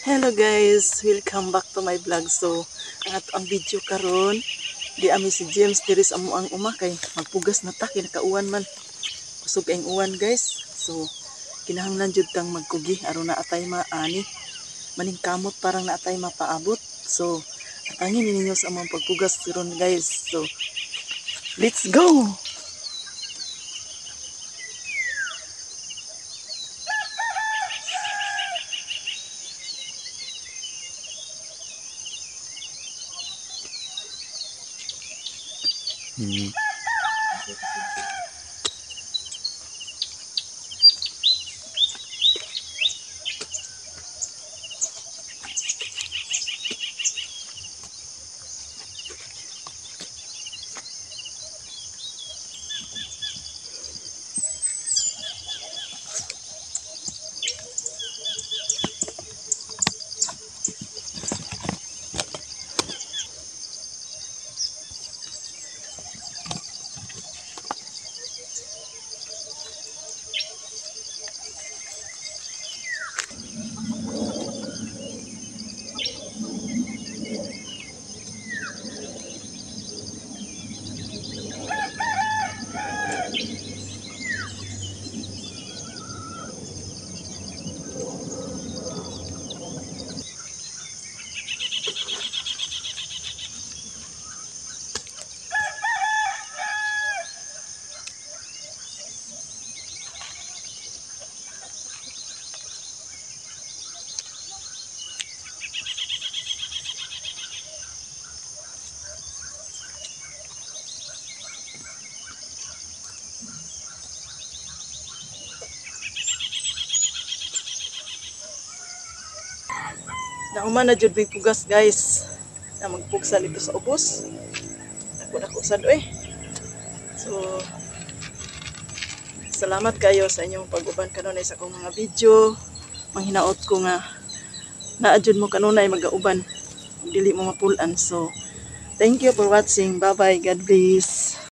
Hello guys, welcome back to my vlog. So, ang ato ang video karon, di ami si James diri sa amo ang uma kay magpugas na ta kay nakauwan man. Kusog ang uwan, guys. So, kinahanglan jud tang magkugi aron na atay maani. Maning kamot parang naatay mapaabot. So, atangin ninyo sa among pagpugas karon, guys. So, let's go. Nauma na jud may pugas, guys. Na magpugsa dito sa ubos. Dako dako sad oy. So salamat kayo sa inyong pag-uban kanunay sa akong mga video. Manghinaot ko nga naa jud mo kanunay magauban. Dili mo mapulan. So thank you for watching. Bye bye. God bless.